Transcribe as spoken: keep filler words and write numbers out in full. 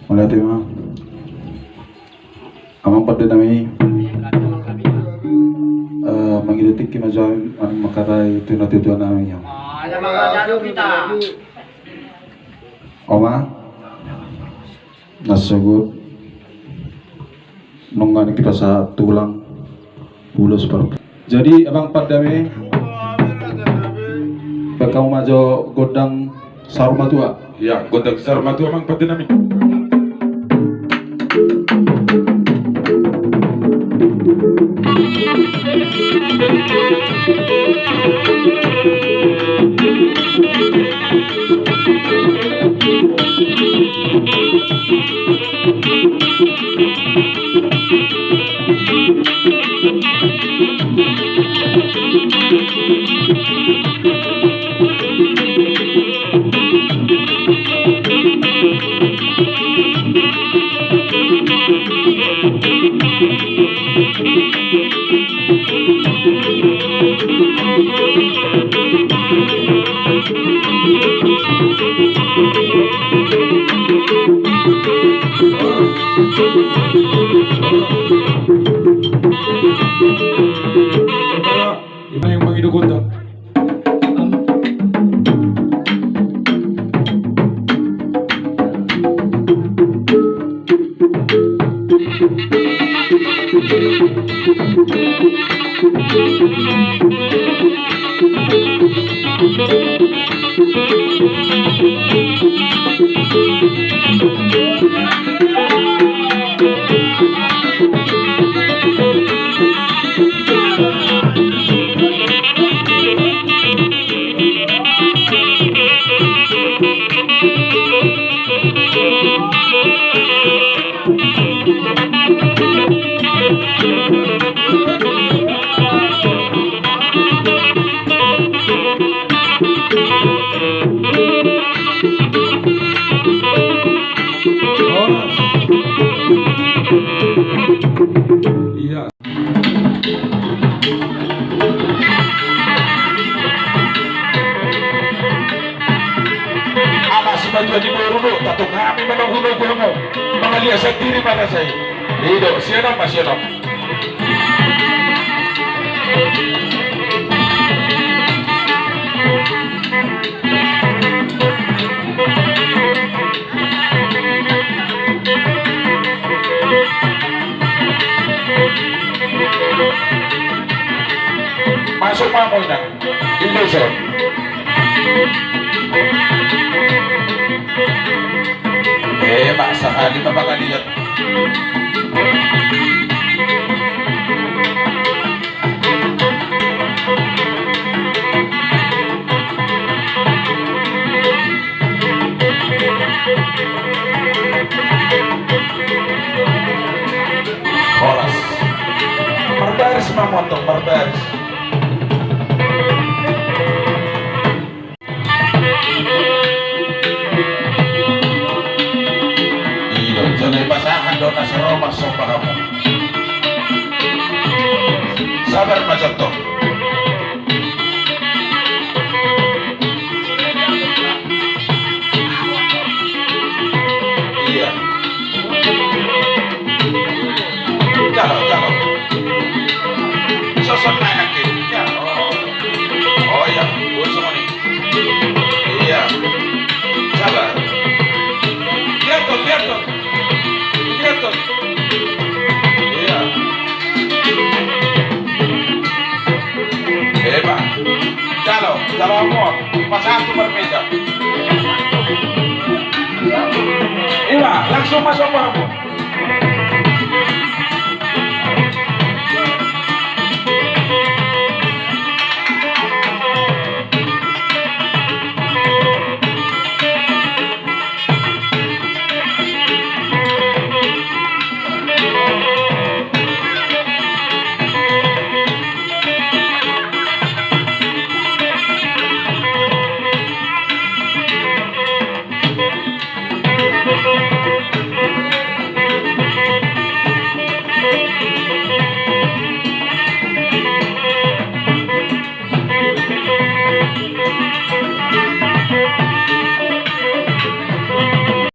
Mauliate ma. Amang pande nami, eh, mangido tingki ma jo hami mangkatai tu natua-tua nami. Oma, na sogot, nunga nipasahat tulang ulos par. Jadi amang pande nami, baen hamu ma jo gondang saur matua. Ia, gondang saur matua amang pande nami. Ima na mangido gondang. Ia. Ala simatua ni boru do, tatong hami manogu-nogu hamu. Mangaliat sandiri ma rasa i. I do, sian on ma, sian on. Masuk ma hamu, Inang. Indonesia. Eh, maksa kali ma pangaliat. Horas. Marbaris ma hamu antong, marbaris. I do, jala dipasahat do na saro ma somba hamu. Sabar ma jo antong. Ia. Jalo, jalo. Sosot naek angke. Ia. Oh. Oh ia, buat songon i. Ia. Sabar. Lihat tuh, lihat tuh. Lihat tuh. Ia. Eba. Jalo, jalo hamu. Pas satu berbeda. Eba, langsung masuk hamu.